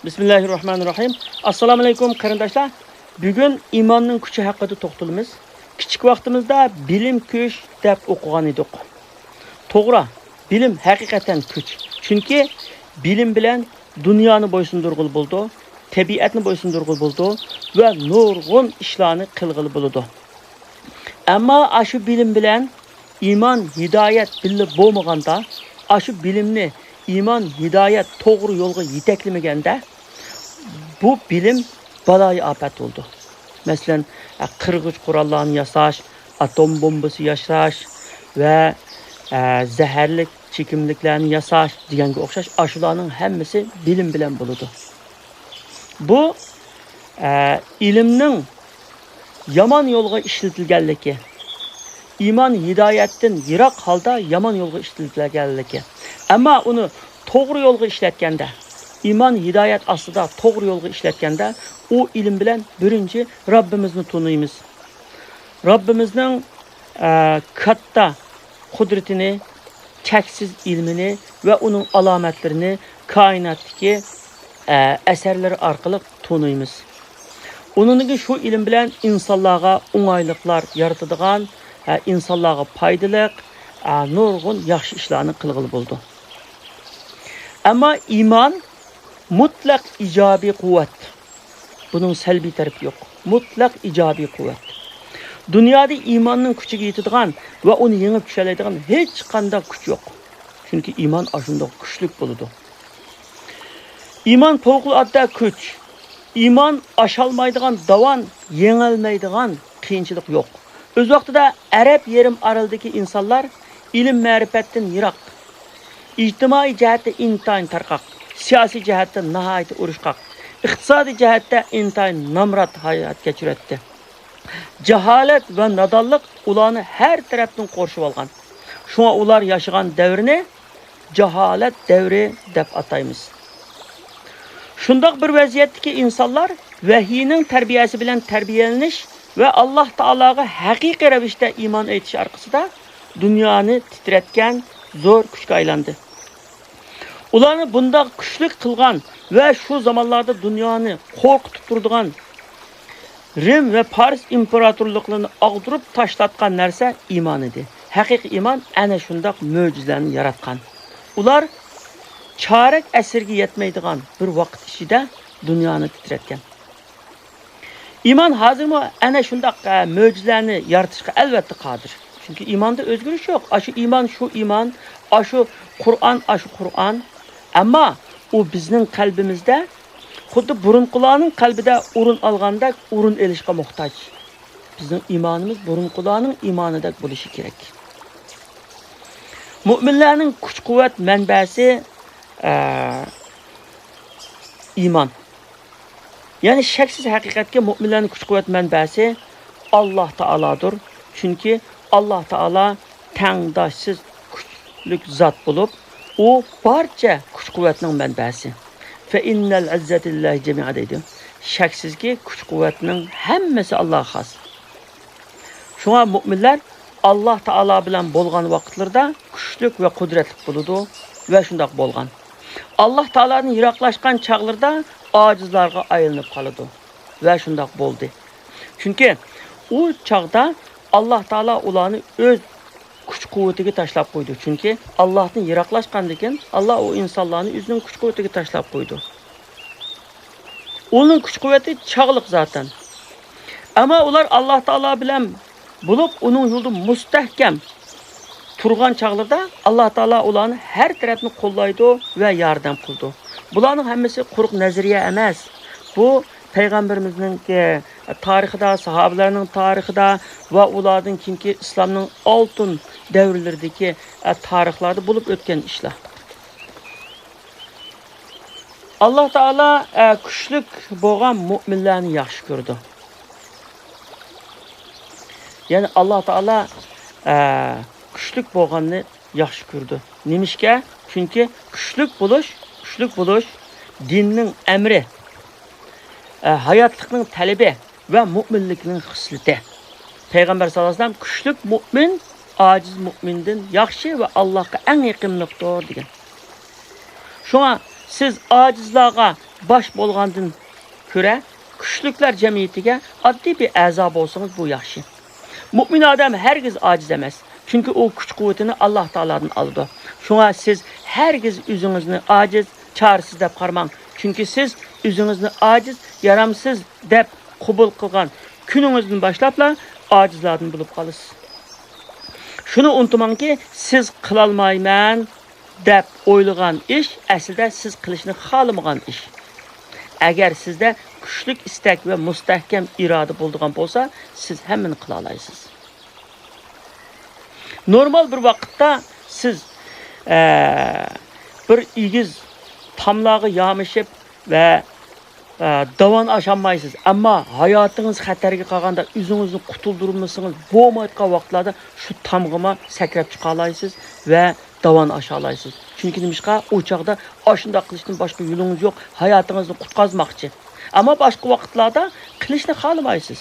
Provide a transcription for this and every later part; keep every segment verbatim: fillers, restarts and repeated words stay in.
بىسمىللاھىررەھمانىررەھىم. ئەسسالامۇئەلەيكۇم، قېرىنداشلار. بۈگۈن ئىماننىڭ كۈچى ھەققىدە توختىلىمىز. كىچىك ۋاقتىمىزدا بىلىم كۈچ دەپ ئوقۇغان ئىدۇق. توغرا، بىلىم ھەقىقەتەن كۈچ. چۈنكى بىلىم بىلەن دۇنيانى بويسۇندۇرغىلى بولىدۇ، تەبىئەتنى بويسۇندۇرغىلى بولىدۇ ۋە نۇرغۇن ئىشلارنى قىلغىلى بولىدۇ. ئەمما ئاشۇ بىلىم بىلەن ئىمان، ھىدايەت بىللە بولمىغاندا، ئاشۇ بىلىمنى ئىمان، ھىدايەت توغرا يولغا يېتەكلىمىگەندە، بۇ بىلىم بالايىئاپەت بولىدۇ. مەسىلەن، قىرغۇچ قوراللارنى ياساش، ئاتوم بومبىسى ياساش ۋە زەھەرلىك چېكىملىكلەرنى ياساش دېگەنگە ئوخشاش، ئاشۇلارنىڭ ھەممىسى بىلىم بىلەن بولىدۇ. بۇ ئىلىمنىڭ يامان يولغا ئىشلىتىلگەنلىكى، ئىمان ھىدايەتتىن يىراق ھالدا يامان يولغا ئىشلىتىلگەنلىكى. ئەمما ئۇنى توغرا يولغا ئىشلەتكەندە، ئىمان ھىدايەت ئاستىدا توغرا يولغا ئىشلەتكەندە، ئۇ ئىلىم بىلەن بىرىنچى رەببىمىزنى تونۇيمىز. رەببىمىزنىڭ ئە، كاتتا قۇدرىتىنى، چەكسىز ئىلمىنى ۋە ئۇنىڭ ئالامەتلىرىنى كائىناتتىكى ئە، ئەسەرلىرى ئارقىلىق تونۇيمىز. ئۇنىڭدىن كېيىن شۇ ئىلىم بىلەن ئىنسانلارغا ئوڭايلىقلار يارىتىدىغان، ئە، ئىنسانلارغا پايدىلىق، ئە، نۇرغۇن ياخشى ئىشلارنى قىلغىلى بولىدۇ. ئەمما ئىمان مۇتلەق ئىجابىي قۇۋۋەت. بۇنىڭ سەلبىي تەرىپى يوق. مۇتلەق ئىجابىي قۇۋۋەت. دۇنيادا ئىماننىڭ كۈچىگە يېتىدىغان ۋە ئۇنى يېڭىپ چۈشەلەيدىغان ھېچقانداق كۈچ يوق. چۈنكى ئىمان ئاشۇنداق كۈچلۈك بولىدۇ. ئىمان پەۋقۇلئاددە كۈچ. ئىمان ئاشالمايدىغان داۋان، يېڭەلمەيدىغان قىيىنچىلىق يوق. ئۆز ۋاقتىدا ئەرەب يېرىم ئارىلىدىكى ئىنسانلار ئىلىم-مەرىپەتتىن يىراق، ئىجتىمائىي جەھەتتە ئىنتايىن تارقاق، سىياسىي جەھەتتە ناھايىتى ئۇرۇشقاق، ئىقتىسادىي جەھەتتە ئىنتايىن نامرات ھايات كەچۈرەتتى. جاھالەت ۋە نادانلىق ئۇلارنى ھەر تەرەپتىن قورشىۋالغان. شۇڭا ئۇلار ياشىغان دەۋرنى جاھالەت دەۋرى دەپ ئاتايمىز. شۇنداق بىر ۋەزىيەتتىكى ئىنسانلار ۋەھىينىڭ تەربىيەسى بىلەن تەربىيەلىنىش ۋە ئاللاھ تائالاغا ھەقىقىي رەۋىشتە ئىمان ئېيتىش ئارقىسىدا دۇنيانى تىترەتكەن زور كۈچكە ئايلاندى. ئۇلارنى بۇنداق كۈچلۈك قىلغان ۋە شۇ زامانلاردا دۇنيانى قورقۇتۇپ تۇرىدىغان رىم ۋە پارس ئىمپېراتورلۇقلىرىنى ئاغدۇرۇپ تاشلاتقان نەرسە ئىمان ئىدى. ھەقىقىي ئىمان ئەنە شۇنداق مۆجىزىلەرنى ياراتقان. ئۇلار چارەك ئەسىرگە يەتمەيدىغان بىر ۋاقىت ئىچىدە دۇنيانى تىترەتكەن. ئىمان ھازىرمۇ ئەنە شۇنداق، ئە، مۆجىزىلەرنى يارىتىشقا ئەلۋەتتە قادىر. چۈنكى ئىماندا ئۆزگىرىش يوق. ئاشۇ ئىمان، شۇ ئىمان، ئاشۇ قۇرئان، ئاشۇ قۇرئان. ئەمما ئۇ بىزنىڭ قەلبىمىزدە خۇددى بۇرۇنقىلارنىڭ قەلبىدە ئورۇن ئالغاندەك ئورۇن ئېلىشقا موھتاج. بىزنىڭ ئىمانىمىز بۇرۇنقىلارنىڭ ئىمانىدەك بولۇشى كېرەك. مۆمىنلەرنىڭ كۈچ-قۇۋۋەت مەنبەسى، ئە، ئىمان. يەنى شەكسىز ھەقىقەتكە مۆمىنلەرنىڭ كۈچ-قۇۋۋەت مەنبەسى ئاللاھ تائالادۇر. چۈنكى ئاللاھ تائالا تەڭداشسىز كۈچلۈك زات بولۇپ، ئۇ بارچە كۈچ-قۇۋۋەتنىڭ مەنبەسى. فەئىننەل ئىززەتە لىللاھى جەمىئا دەيدۇ. شەكسىزكى، كۈچ-قۇۋۋەتنىڭ ھەممىسى ئاللاھقا خاس. شۇڭا مۆمىنلەر ئاللاھ تائالا بىلەن بولغان ۋاقىتلىرىدا كۈچلۈك ۋە قۇدرەتلىك بولىدۇ ۋە شۇنداق بولغان. ئاللاھ تائالادىن يىراقلاشقان چاغلىرىدا ئاجىزلارغا ئايلىنىپ قالىدۇ ۋە شۇنداق بولدى. چۈنكى ئۇ چاغدا ئاللاھ تائالا ئۇلارنى ئۆز كۈچ-قۇۋۋىتىگە تاشلاپ قويدى. چۈنكى ئاللاھتىن يىراقلاشقاندىكىن، ئاللاھ ئۇ ئىنسانلارنى ئۆزىنىڭ كۈچ-قۇۋۋىتىگە تاشلاپ قويدى. ئۇنىڭ كۈچ-قۇۋۋىتى چاغلىق زاتەن. ئەمما ئۇلار ئاللاھ تائالا بىلەن بولۇپ، ئۇنىڭ يولىدا مۇستەھكەم تۇرغان چاغلىرىدا ئاللاھ تائالا ئۇلارنى ھەر تەرەپتىن قوللايدۇ ۋە ياردەم قىلىدۇ. بۇلارنىڭ ھەممىسى قۇرۇق نەزەرىيە ئەمەس. بۇ پەيغەمبىرىمىزنىڭكى تارىخىدا، ساھابىلەرنىڭ تارىخىدا ۋە ئۇلاردىن كېيىنكى ئىسلامنىڭ ئالتۇن دەۋرلىرىدىكى تارىخلاردا بولۇپ ئۆتكەن ئىشلار. ئاللاھ تائالا، ئە، كۈچلۈك بولغان مۆمىنلەرنى ياخشى كۆرىدۇ. يەنى ئاللاھ تائالا، ئە، كۈچلۈك بولغاننى ياخشى كۆرىدۇ. نېمىشقا؟ چۈنكى كۈچلۈك بولۇش، كۈچلۈك بولۇش دىننىڭ ئەمرى، ئە، ھاياتلىقنىڭ تەلىپى ۋە مۆمىنلىكنىڭ خىسلىتى. پەيغەمبەر ساللاللاھۇ ئەلەيھى ۋەسەللەم، «كۈچلۈك مۆمىن ئاجىز مۆمىندىن ياخشى ۋە ئاللاھقا ئەڭ يېقىملىقتۇر» دېگەن. شۇڭا سىز ئاجىزلارغا باش بولغاندىن كۆرە، كۈچلۈكلەر جەمئىيىتىگە ئاددىي بىر ئەزا بولسىڭىز، بۇ ياخشى. مۇئمىن ئادەم ھەرگىز ئاجىز ئەمەس، چۈنكى ئۇ كۈچ-قۇۋۋىتىنى ئاللاھ تائالادىن ئالىدۇ. شۇڭا سىز ھەرگىز ئۆزىڭىزنى ئاجىز، چارىسىز دەپ قارىماڭ، چۈنكى سىز ئۆزىڭىزنى ئاجىز، يارامسىز دەپ قوبۇل قىلغان كۈنىڭىزدىن باشلاپلا ئاجىزلاردىن بولۇپ قالىسىز. شۇنى ئۇنتۇماڭكى، سىز قىلالمايمەن دەپ ئويلىغان ئىش ئەسلىدە سىز قىلىشنى خالىمىغان ئىش. ئەگەر سىزدە كۈچلۈك ئىستەك ۋە مۇستەھكەم ئىرادە بولىدىغان بولسا، سىز ھەممىنى قىلالايسىز. نورمال بىر ۋاقىتتا سىز، ئە، بىر ئېگىز تاملارغا يامىشىپ ۋە، ئە، داۋان ئاشالمايسىز. ئەمما ھاياتىڭىز خەتەرگە قالغاندا، ئۆزىڭىزنى قۇتۇلدۇرمىسىڭىز بولمايدىغان ۋاقىتلاردا شۇ تامغىمۇ سەكرەپ چىقالايسىز ۋە داۋان ئاشالايسىز. چۈنكى نېمىشقا؟ ئۇ چاغدا ئاشۇنداق قىلىشتىن باشقا يولىڭىز يوق، ھاياتىڭىزنى قۇتقۇزماقچى. ئەمما باشقا ۋاقىتلاردا قىلىشنى خالىمايسىز.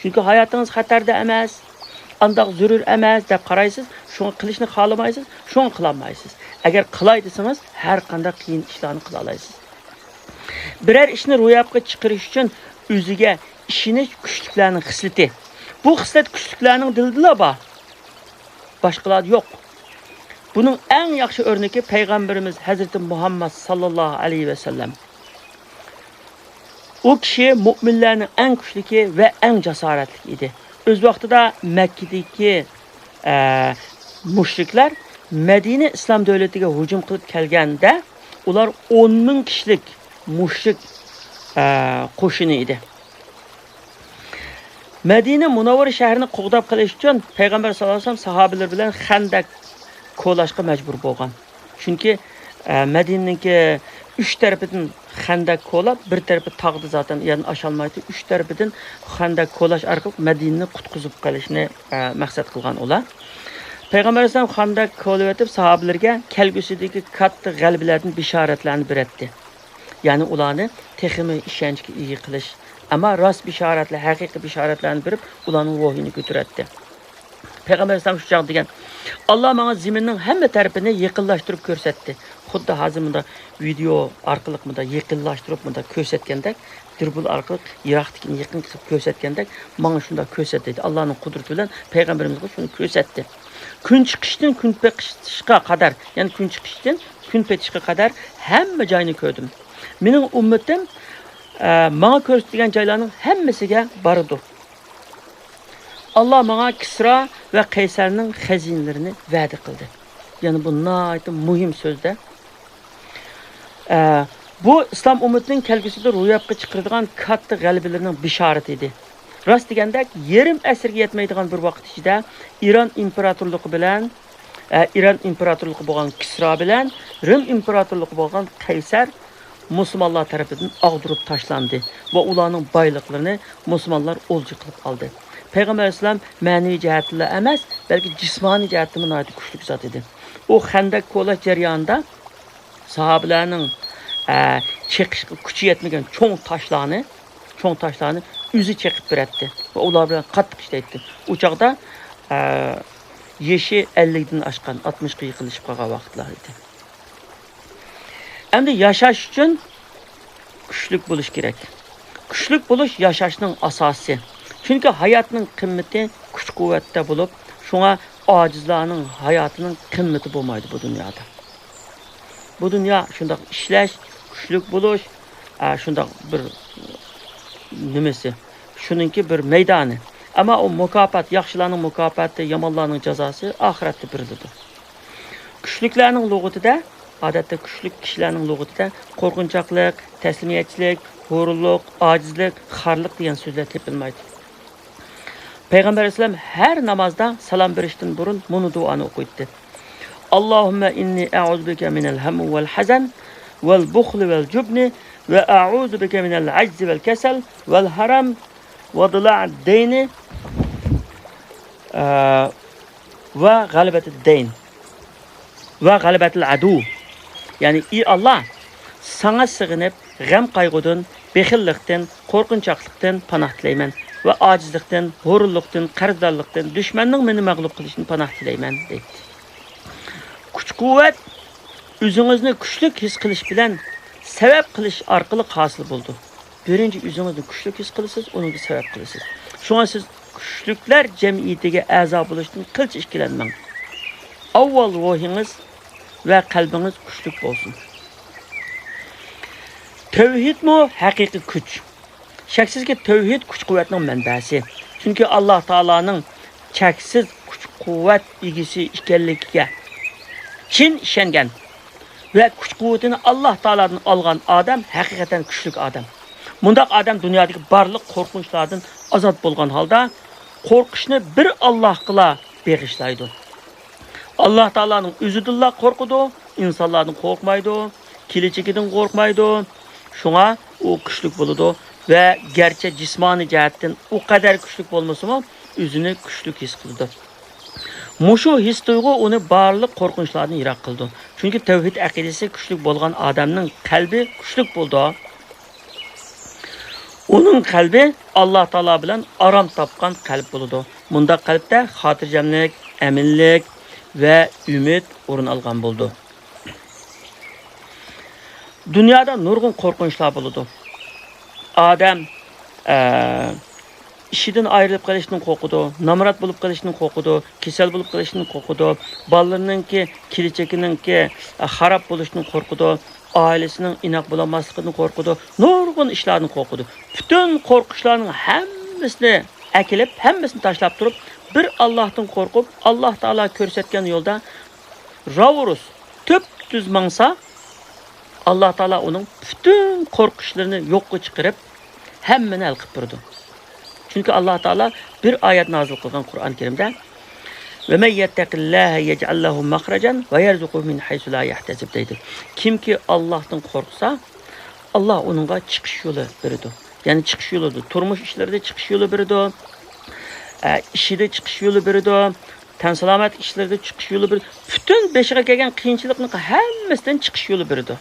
چۈنكى ھاياتىڭىز خەتەردە ئەمەس، ئانداق زۆرۈر ئەمەس دەپ قارايسىز، شۇڭا قىلىشنى خالىمايسىز، شۇڭا قىلالمايسىز. ئەگەر قىلاي دېسىڭىز، ھەر قانداق قىيىن ئىشلارنى قىلالايسىز. بىرەر ئىشنى روياپقا چىقىرىش ئۈچۈن ئۆزىگە ئىشىنىش كۈچلۈكلەرنىڭ خىسلىتى. بۇ خىسلەت كۈچلۈكلەرنىڭ دىلىدىلا بار، باشقىلاردا يوق. بۇنىڭ ئەڭ ياخشى ئۆرنىكى پەيغەمبىرىمىز ھەزرىتى مۇھەممەد ساللاللاھۇ ئەلەيھى ۋەسەللەم. ئۇ كىشى مۇئمىنلەرنىڭ ئەڭ كۈچلۈكى ۋە ئەڭ جاسارەتلىكى ئىدى. ئۆز ۋاقتىدا مەككىدىكى، ئە، مۇشرىكلار مەدىنە ئىسلام دۆلىتىگە ھۇجۇم قىلىپ كەلگەندە، ئۇلار ئون مىڭ كىشىلىك مۇشرىك، ئە، قوشۇنى ئىدى. مەدىنە مۇنەۋۋەرە شەھىرىنى قوغداپ قېلىش ئۈچۈن پەيغەمبەر ساللاللاھۇ ئەلەيھى ۋەسەللەم ساھابىلىرى بىلەن خەندەك كولاشقا مەجبۇر بولغان. چۈنكى، ئە، مەدىنىنىڭكى ئۈچ تەرىپىدىن خەندەك كولاپ، بىر تەرىپى تاغدا زاتەن يەرنى ئاشالمايتتى. ئۈچ تەرىپىدىن خەندەك كولاش ئارقىلىق مەدىنىنى قۇتقۇزۇپ قېلىشنى، ئە، مەقسەت قىلغان ئۇلار. پەيغەمبەر ئەلەيھىسسالام خەندەك كولىۋېتىپ، ساھابىلىرىگە كەلگۈسىدىكى كاتتا غەلىبىلەردىن بېشارەتلەرنى بېرەتتى. يەنى ئۇلارنى تېخىمۇ ئىشەنچكە ئىگە قىلىش. ئەمما راست بېشارەتلەر، ھەقىقىي بېشارەتلەرنى بېرىپ، ئۇلارنىڭ روھىنى كۆتۈرەتتى. پەيغەمبەر ئەلەيھىسسالام شۇ چاغدا دېگەن، ئاللا ماڭا زېمىننىڭ ھەممە تەرىپىنى يېقىنلاشتۇرۇپ كۆرسەتتى. خۇددى ھازىر مۇنداق ۋىدېئو ئارقىلىق مۇنداق يېقىنلاشتۇرۇپ مۇنداق كۆرسەتكەندەك، دۇربۇن ئارقىلىق يىراقتىكىنى يېقىن قىلىپ كۆرسەتكەندەك، ماڭا شۇنداق كۆرسەتتى دېدى. ئاللانىڭ قۇدرىتى بىلەن پەيغەمبىرىمىزگە شۇنى كۆرسەتتى. كۈن چىقىشتىن كۈن پېتىشقا قەدەر، يەنى كۈن چىقىشتىن كۈن پېتىشقا قەدەر ھەممە جاينى كۆردۈم. مېنىڭ ئۈممىتىم، ئە، ماڭا كۆرسىتىلگەن جايلارنىڭ ھەممىسىگە بارىدۇ. ئاللا ماڭا كىسرا ۋە قەيسەرنىڭ خەزىنىلىرىنى ۋەدە قىلدى. يەنى بۇ ناھايىتى مۇھىم سۆز-دە. ئە، بۇ ئىسلام ئۈممىتىنىڭ كەلگۈسىدە روياپقا چىقىرىدىغان كاتتا غەلىبىلىرىنىڭ بېشارىتى ئىدى. راست دېگەندەك، يېرىم ئەسىرگە يەتمەيدىغان بىر ۋاقىت ئىچىدە ئىران ئىمپېراتورلۇقى بىلەن، ئە، ئىران ئىمپېراتورلۇقى بولغان كىسرا بىلەن رىم ئىمپېراتورلۇقى بولغان قەيسەر مۇسۇلمانلار تەرىپىدىن ئاغدۇرۇپ تاشلاندى ۋە ئۇلارنىڭ بايلىقلىرىنى مۇسۇلمانلار ئولجا قىلىپ ئالدى. پەيغەمبەر ئەلەيھىسسالام مەنىۋى جەھەتتىلا ئەمەس، بەلكى جىسمانىي جەھەتتىمۇ ناھايىتى كۈچلۈك زات ئىدى. ئۇ خەندەك كولاش جەريانىدا ساھابىلەرنىڭ، ئە، چېقىشقا كۈچى يەتمىگەن چوڭ تاشلارنى، چوڭ تاشلارنى ئۆزى چېقىپ بېرەتتى ۋە ئۇلار بىلەن قاتتىق ئىشلەيتتى. ئۇ چاغدا، ئە، يېشى ئەللىكتىن ئاشقان، ئاتمىشقا يېقىنلىشىپ قالغان ۋاقىتلار ئىدى. ئەمدى ياشاش ئۈچۈن كۈچلۈك بولۇش كېرەك. كۈچلۈك بولۇش ياشاشنىڭ ئاساسى. چۈنكى ھاياتنىڭ قىممىتى كۈچ-قۇۋۋەتتە بولۇپ، شۇڭا ئاجىزلارنىڭ ھاياتىنىڭ قىممىتى بولمايدۇ بۇ دۇنيادا. بۇ دۇنيا شۇنداق ئىشلەش، كۈچلۈك بولۇش، ئە، شۇنداق بىر نېمىسى، شۇنىڭكى بىر مەيدانى. ئەمما ئۇ مۇكاپات، ياخشىلارنىڭ مۇكاپاتى، يامانلارنىڭ جازاسى ئاخىرەتتە بېرىلىدۇ. كۈچلۈكلەرنىڭ لۇغىتىدە، ئادەتتە كۈچلۈك كىشىلەرنىڭ لۇغىتىدە قورقۇنچاقلىق، تەسلىمىيەتچىلىك، ھۇرۇنلۇق، ئاجىزلىق، خارلىق دېگەن سۆزلەر تېپىلمايدۇ. پەيغەمبەر ئەلەيھىسسالام ھەر نامازدا سالام بېرىشتىن بۇرۇن مۇنۇ دۇئانى ئوقۇيتتى. اللهم إني أعوذ بك من الهم والحزن والبخل والجبن وأعوذ بك من العجز والكسل والهرم وضلع الدين، ئە، وغلبة الدين وغلبة العدو. يەنى، ئى ئاللا، ساڭا سېغىنىپ، غەم-قايغۇدىن، بېخىللىقتىن، قورقۇنچاقلىقتىن پاناھ تىلەيمەن ۋە ئاجىزلىقتىن، ھۇرۇنلۇقتىن، قەرزدارلىقتىن، دۈشمەننىڭ مېنى مەغلۇپ قىلىشىدىن پاناھ تىلەيمەن، دەيتتى. كۈچ-قۇۋۋەت ئۆزىڭىزنى كۈچلۈك ھېس قىلىش بىلەن سەۋەب قىلىش ئارقىلىق ھاسىل بولىدۇ. بىرىنچى ئۆزىڭىزنى كۈچلۈك ھېس قىلىسىز، ئۇنىڭدىن سەۋەب قىلىسىز. شۇڭا سىز كۈچلۈكلەر جەمئىيىتىگە ئەزا بولۇشتىن قىلچە ئىككىلەنمەڭ. ئاۋۋال روھىڭىز ۋە قەلبىڭىز كۈچلۈك بولسۇن. تەۋھىدمۇ ھەقىقىي كۈچ. شەكسىزكى، تەۋھىد كۈچ-قۇۋۋەتنىڭ مەنبەسى. چۈنكى ئاللا تائالانىڭ چەكسىز كۈچ-قۇۋۋەت ئىگىسى ئىكەنلىكىگە چىن ئىشەنگەن ۋە كۈچ-قۇۋۋىتىنى ئاللا تائالادىن ئالغان ئادەم ھەقىقەتەن كۈچلۈك ئادەم. مۇنداق ئادەم دۇنيادىكى بارلىق قورقۇنچلاردىن ئازاد بولغان ھالدا قورقۇشنى بىر ئاللاغىلا بېغىشلايدۇ. ئاللا تائالانىڭ ئۆزىدىنلا قورقىدۇ، ئىنسانلاردىن قورقمايدۇ، كېلىچىكىدىن قورقمايدۇ. شۇڭا ئۇ كۈچلۈك بولىدۇ ۋە گەرچە جىسمانىي جەھەتتىن ئۇ قەدەر كۈچلۈك بولمىسىمۇ، ئۆزىنى كۈچلۈك ھېس قىلىدۇ. مۇشۇ ھېس-تۇيغۇ ئۇنى بارلىق قورقۇنچلاردىن يىراق قىلىدۇ. چۈنكى تەۋھىد ئەقىدىسى كۈچلۈك بولغان ئادەمنىڭ قەلبى كۈچلۈك بولىدۇ. ئۇنىڭ قەلبى ئاللا تائالا بىلەن ئارام تاپقان قەلب بولىدۇ. مۇنداق قەلبتە خاتىرجەملىك، ئەمىنلىك ۋە ئۈمىد ئورۇن ئالغان بولىدۇ. دۇنيادا نۇرغۇن قورقۇنچلار بولىدۇ. ئادەم، ئە، ئىشىدىن ئايرىلىپ قېلىشتىن قورقىدۇ، نامرات بولۇپ قېلىشتىن قورقىدۇ، كېسەل بولۇپ قېلىشتىن قورقىدۇ، بالىلىرىنىڭكى كېلىچىكىنىڭكى خاراب بولۇشتىن قورقىدۇ، ئائىلىسىنىڭ ئىناق بولالماسلىقىدىن قورقىدۇ، نۇرغۇن ئىشلاردىن قورقىدۇ. پۈتۈن قورقۇشلارنىڭ ھەممىسىنى ئەكېلىپ، ھەممىسىنى تاشلاپ تۇرۇپ، بىر ئاللاھتىن قورقۇپ، ئاللاھ تائالا كۆرسەتكەن يولدا راۋۇرۇس، تۈپتۈز ماڭسا، ئاللاھ تائالا ئۇنىڭ پۈتۈن قورقۇشلىرىنى يوققا چىقىرىپ، ھەممىنى ھەل قىلىپ بېرىدۇ. چۈنكى ئاللاھ تائالا بىر ئايەت نازىل قىلغان قۇرئان كەرىمدە، «وَمَن يَتَّقِ اللَّهَ يَجْعَل لَّهُ مَخْرَجًا وَيَرْزُقْهُ مِنْ حَيْثُ لَا يَحْتَسِبُ» دەيدۇ. كىمكى ئاللاھتىن قورقسا، ئاللاھ ئۇنىڭغا چىقىش يولى بېرىدۇ. يەنى چىقىش يولىدا، تۇرمۇش ئىشلىرىدا چىقىش يولى بېرىدۇ، ئە، ئىشىدا چىقىش يولى بېرىدۇ، تەن سالامەتلىك ئىشلىرىدا چىقىش يولى بېرىدۇ. پۈتۈن بېشىغا كەلگەن قىيىنچىلىقنىڭ ھەممىسىدىن چىقىش يولى بېرىدۇ.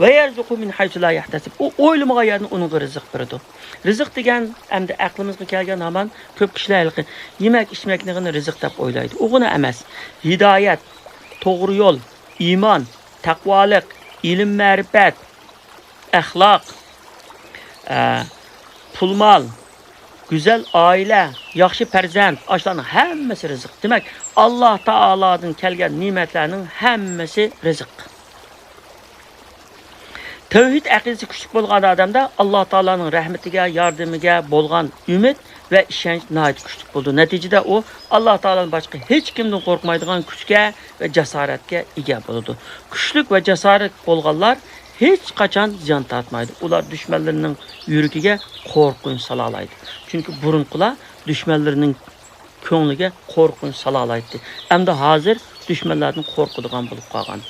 «وَيَرْزُقْهُ مِنْ حَيْثُ لَا يَحْتَسِبُ». ئۇ ئويلىمىغان يەردىن ئۇنىڭغا رىزىق بېرىدۇ. رىزىق دېگەن ئەمدى ئەقلىمىزگە كەلگەن ھامان كۆپ كىشىلەر ھېلىقى يېمەك-ئىچمەكنىغىنى رىزىق دەپ ئويلايدۇ. ئۇغىنى ئەمەس. ھىدايەت، توغرا يول، ئىمان، تەقۋالىق، ئىلىم-مەرىپەت، ئەخلاق، ئە، پۇل-مال، گۈزەل ئائىلە، ياخشى پەرزەنت، ئاشۇلارنىڭ ھەممىسى رىزىق. دېمەك، ئاللاھ تائالادىن كەلگەن نېمەتلەرنىڭ ھەممىسى رىزىق. تەۋھىد ئەقىدىسى كۈچلۈك بولغان ئادەمدە ئاللاھ تائالانىڭ رەھمىتىگە، ياردىمىگە بولغان ئۈمىد ۋە ئىشەنچ ناھايىتى كۈچلۈك بولىدۇ. نەتىجىدە ئۇ ئاللاھ تائالادىن باشقا ھېچكىمدىن قورقمايدىغان كۈچكە ۋە جاسارەتكە ئىگە بولىدۇ. كۈچلۈك ۋە جاسارەت بولغانلار ھېچقاچان زىيان تارتمايدۇ. ئۇلار دۈشمەنلىرىنىڭ يۈرىكىگە قورقۇنچ سالالايدۇ. چۈنكى بۇرۇنقىلار دۈشمەنلىرىنىڭ كۆڭلىگە قورقۇنچ سالالايتتى. ئەمدى ھازىر دۈشمەنلەردىن قورقىدىغان بولۇپ قالغان.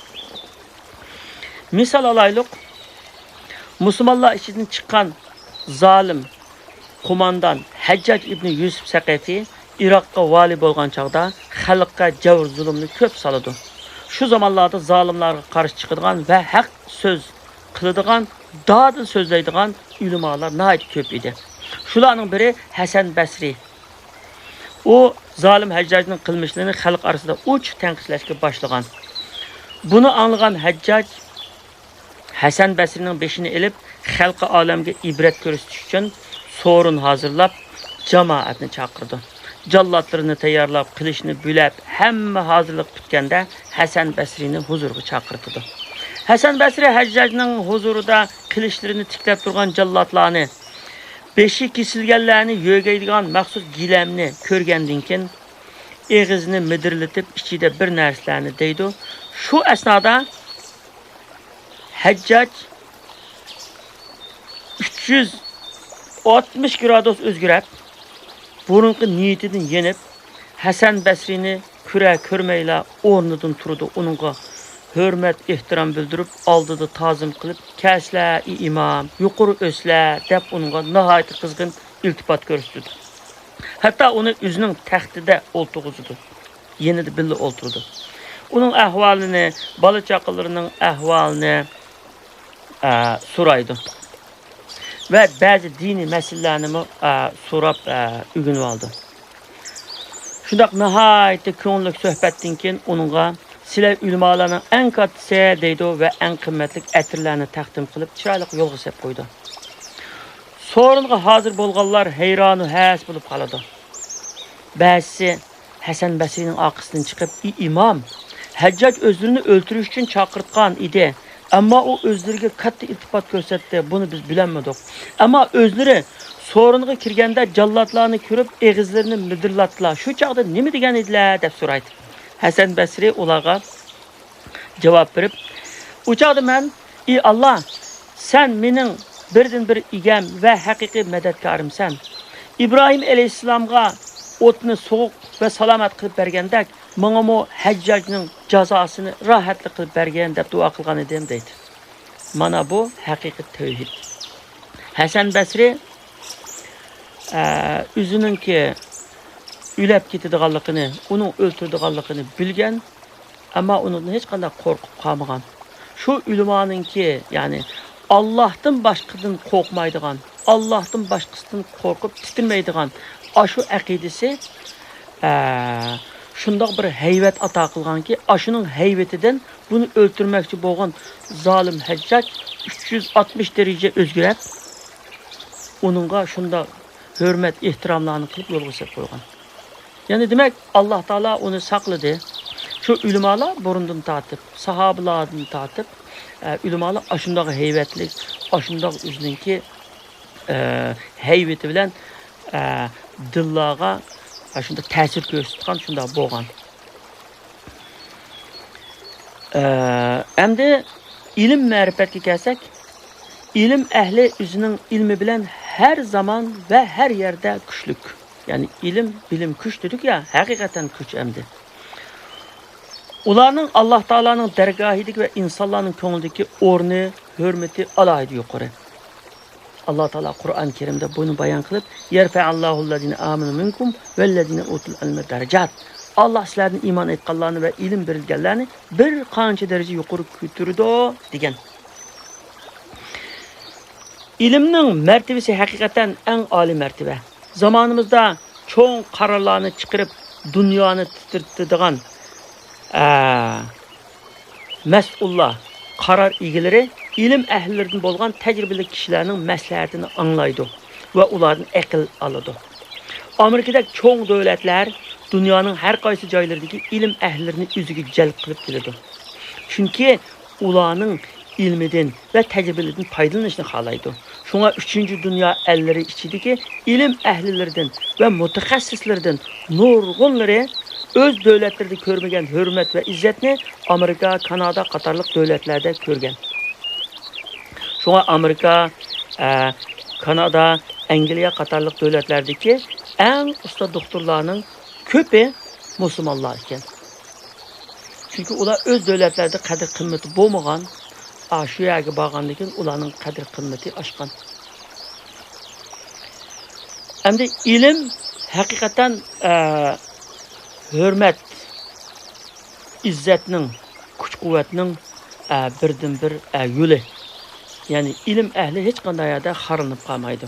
مىسال ئالايلۇق، مۇسۇلمانلار ئىچىدىن چىققان زالىم قوماندان ھەججاج ئىبنى يۈسۈپ سەقىفى ئىراققا ۋالىي بولغان چاغدا خەلققە جەۋر-زۇلۇمنى كۆپ سالىدۇ. شۇ زامانلاردا زالىملارغا قارشى چىقىدىغان ۋە ھەق سۆز قىلىدىغان، دادىل سۆزلەيدىغان ئۆلىمالار ناھايىتى كۆپ ئىدى. شۇلارنىڭ بىرى ھەسەن بەسرى. ئۇ زالىم ھەججاجنىڭ قىلمىشلىرىنى خەلق ئارىسىدا ئوچۇق تەنقىدلەشكە باشلىغان. بۇنى ئاڭلىغان ھەججاج ھەسەن بەسرىنىڭ بېشىنى ئېلىپ، خەلقى ئالەمگە ئىبرەت كۆرسىتىش ئۈچۈن سورۇن ھازىرلاپ، جامائەتنى چاقىرىدۇ. جاللاتلىرىنى تەييارلاپ، قىلىچنى بۆلەپ، ھەممە ھازىرلىق پۈتكەندە، ھەسەن بەسرىنى ھۇزۇرىغا چاقىرتىدۇ. ھەسەن بەسرى ھەججاجنىڭ ھۇزۇرىدا قىلىچلىرىنى تىكلەپ تۇرغان جاللاتلارنى، بېشى كېسىلگەنلەرنى يۆگەيدىغان مەخسۇس گىلەمنى كۆرگەندىن كېيىن، ئېغىزىنى مىدىرلىتىپ، ئىچىدە بىر نەرسىلەرنى دەيدۇ. شۇ ئەسنادا ھەججاج ئۈچ يۈز ئاتمىش گرادۇس ئۆزگىرىپ، بۇرۇنقى نىيىتىدىن يېنىپ، ھەسەن بەسرىنى كۆرە كۆرمەيلا ئورنىدىن تۇرىدۇ، ئۇنىڭغا ھۆرمەت، ئېھتىرام بىلدۈرۈپ، ئالدىدا تازىم قىلىپ، «كەلسىلە، ئى ئىمام، يۇقىرى ئۆتسىلە» دەپ، ئۇنىڭغا ناھايىتى قىزغىن ئىلتىپات كۆرسىتىدۇ. ھەتتا ئۇنى ئۆزىنىڭ تەختىدە ئولتۇرغۇزىدۇ. يېنىدا بىللە ئولتۇرىدۇ. ئۇنىڭ ئەھۋالىنى، بالا-چاقىلىرىنىڭ ئەھۋالىنى، ئە، سورايدۇ. ۋە بەزى دىنىي مەسىلىلەرنىمۇ، ئە، سوراپ، ئە، ئۆگىنىۋالىدۇ. شۇنداق ناھايىتى كۆڭۈللۈك سۆھبەتتىن كېيىن ئۇنىڭغا سىلەر ئۆلىمالارنىڭ ئەڭ كاتتىسى دەيدۇ ۋە ئەڭ قىممەتلىك ئەتىرلەرنى تەقدىم قىلىپ، چىرايلىق يولغا سەپ قويىدۇ. سورۇنغا ھازىر بولغانلار ھەيرانۇ ھەس بولۇپ قالىدۇ. بەزىسى ھەسەن بەسرىنىڭ ئارقىسىدىن چىقىپ، ئى ئىمام، ھەججاج ئۆزلىرىنى ئۆلتۈرۈش ئۈچۈن چاقىرتقان ئىدى، ئەمما ئۇ ئۆزلىرىگە كاتتا ئىلتىپات كۆرسەتتى، بۇنى بىز بىلەلمىدۇق. ئەمما ئۆزلىرى سورۇنغا كىرگەندە جاللاتلارنى كۆرۈپ، ئېغىزلىرىنى مىدىرلاتتىلا، شۇ چاغدا نېمە دېگەن ئىدىلە؟ دەپ سورايدۇ. ھەسەن بەسرى ئۇلارغا جاۋاب بېرىپ، ئۇ چاغدا مەن، ئى ئاللا، سەن مېنىڭ بىردىنبىر ئىگەم ۋە ھەقىقىي مەدەتكارىمسەن. ئىبراھىم ئەلەيھىسسالامغا ئوتنى سوغۇق ۋە سالامەت قىلىپ بەرگەندەك، ماڭىمۇ ھەججاجنىڭ جازاسىنى راھەتلىك قىلىپ بەرگىن دەپ دۇئا قىلغان ئىدىم، دەيدۇ. مانا بۇ ھەقىقىي تەۋھىد. ھەسەن بەسرى، ئە، ئۆزىنىڭكى ئۆلەپ كېتىدىغانلىقىنى، ئۇنىڭ ئۆلتۈرىدىغانلىقىنى بىلگەن، ئەمما ئۇنىڭدىن ھېچقانداق قورقۇپ قالمىغان. شۇ ئۆلىمانىڭكى، يەنى ئاللاھتىن باشقىدىن قورقمايدىغان، ئاللاھتىن باشقىسىدىن قورقۇپ تىترىمەيدىغان ئاشۇ ئەقىدىسى، ئە، شۇنداق بىر ھەيۋەت ئاتا قىلغانكى، ئاشۇنىڭ ھەيۋىتىدىن بۇنى ئۆلتۈرمەكچى بولغان زالىم ھەججاج ئۈچ يۈز ئاتمىش دەرىجە ئۆزگىرەپ، ئۇنىڭغا شۇنداق ھۆرمەت، ئېھتىراملارنى قىلىپ يولغا سېلىپ قويغان. يەنى دېمەك، ئاللا تائالا ئۇنى ساقلىدى. شۇ ئۆلىمالار بۇرۇندىن تارتىپ، ساھابىلاردىن تارتىپ، ئە، ئۆلىمالار ئاشۇنداق ھەيۋەتلىك، ئاشۇنداق ئۆزىنىڭكى، ئە، ھەيۋىتى بىلەن، ئە، دىللارغا ئاشۇنداق تەسىر كۆرسىتىدىغان شۇنداق بولغان. ئە، ئەمدى ئىلىم مەرىپەتكە كەلسەك، ئىلىم ئەھلى ئۆزىنىڭ ئىلمى بىلەن ھەر زامان ۋە ھەر يەردە كۈچلۈك. يەنى ئىلىم، بىلىم، كۈچ دېدۇق يا، ھەقىقەتەن كۈچ ئەمدى. ئۇلارنىڭ ئاللا تائالانىڭ دەرگاھىدىكى ۋە ئىنسانلارنىڭ كۆڭلىدىكى ئورنى، ھۆرمىتى ئالاھىدە يۇقىرى. ئاللا تائالا قۇرئان كەرىمدە بۇنى بايان قىلىپ، يەرفەئىللاھۇللەزىنە ئامەنۇ مىنكۇم ۋەللەزىنە ئۇتۇل ئىلمە دەرەجات. ئاللا سىلەردىن ئىمان ئېيتقانلارنى ۋە ئىلىم بېرىلگەنلەرنى بىر قانچە دەرىجە يۇقىرى كۆتۈرىدۇ، دېگەن. ئىلىمنىڭ مەرتىۋىسى ھەقىقەتەن ئەڭ ئالىي مەرتىۋە. زامانىمىزدا چوڭ قارارلارنى چىقىرىپ، دۇنيانى تىترىتىدىغان، ئە، مەسئۇللار، قارار ئىگىلىرى ئىلىم ئەھلىلىرىدىن بولغان تەجرىبىلىك كىشىلەرنىڭ مەسلىھەتىنى ئاڭلايدۇ ۋە ئۇلاردىن ئەقىل ئالىدۇ. ئامېرىكىدەك چوڭ دۆلەتلەر دۇنيانىڭ ھەر قايسى جايلىرىدىكى ئىلىم ئەھلىلىرىنى ئۆزىگە جەلپ قىلىپ كېلىدۇ. چۈنكى ئۇلارنىڭ ئىلمىدىن ۋە تەجرىبىلىرىدىن پايدىلىنىشنى خالايدۇ. شۇڭا ئۈچىنچى دۇنيا ئەللىرى ئىچىدىكى ئىلىم ئەھلىلىرىدىن ۋە مۇتەخەسسىسلىرىدىن نۇرغۇنلىرى ئۆز دۆلەتلىرىدە كۆرمىگەن ھۆرمەت ۋە ئىززەتنى ئامېرىكا، كانادا قاتارلىق دۆلەتلەردە كۆرگەن. شۇڭا ئامېرىكا، ئە، كانادا، ئەنگلىيە قاتارلىق دۆلەتلەردىكى ئەڭ ئۇستا دوختۇرلارنىڭ كۆپى مۇسۇلمانلار ئىكەن. چۈنكى ئۇلار ئۆز دۆلەتلەردە قەدىر قىممىتى بولمىغان، ئا، شۇ يەرگە بارغاندىن كېيىن ئۇلارنىڭ قەدىر قىممىتى ئاشقان. ئەمدى ئىلىم ھەقىقەتەن، ئە، ھۆرمەت، ئىززەتنىڭ، كۈچ-قۇۋۋەتنىڭ، ئە، بىردىنبىر، ئە، يولى. يەنى ئىلىم ئەھلى ھېچقانداق يەردە خارلىنىپ قالمايدۇ.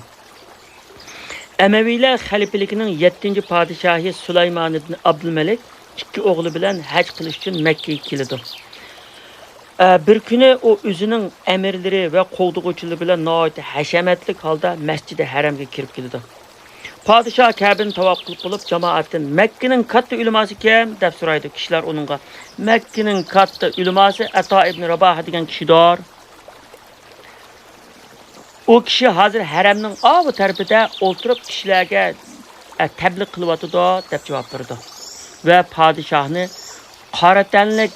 ئەمەۋىيلەر خەلىپىلىكىنىڭ يەتتىنچى پادىشاھى سۇلايمان ئىبن ئابدۇلمەلىك ئىككى ئوغلى بىلەن ھەج قىلىش ئۈچۈن مەككىگە كېلىدۇ. ئە، بىر كۈنى ئۇ ئۆزىنىڭ ئەمىرلىرى ۋە قوغدىغۇچىلىرى بىلەن ناھايىتى ھەشەمەتلىك ھالدا مەسچىدى ھەرەمگە كىرىپ كېلىدۇ. پادىشاھ كەبىنى تاۋاپ قىلىپ بولۇپ، جامائەتتىن، «مەككىنىڭ كاتتا ئۆلىماسى كىم؟» دەپ سورايدۇ. كىشىلەر ئۇنىڭغا، «مەككىنىڭ كاتتا ئۆلىماسى ئەتا ئىبن راباھ دېگەن كىشىدۇر. ئۇ كىشى ھازىر ھەرەمنىڭ ئاۋۇ تەرىپىدە ئولتۇرۇپ، كىشىلەرگە، ئە، تەبلىغ قىلىۋاتىدۇ» دەپ جاۋاب بېرىدۇ. ۋە پادىشاھنى قارا تەنلىك،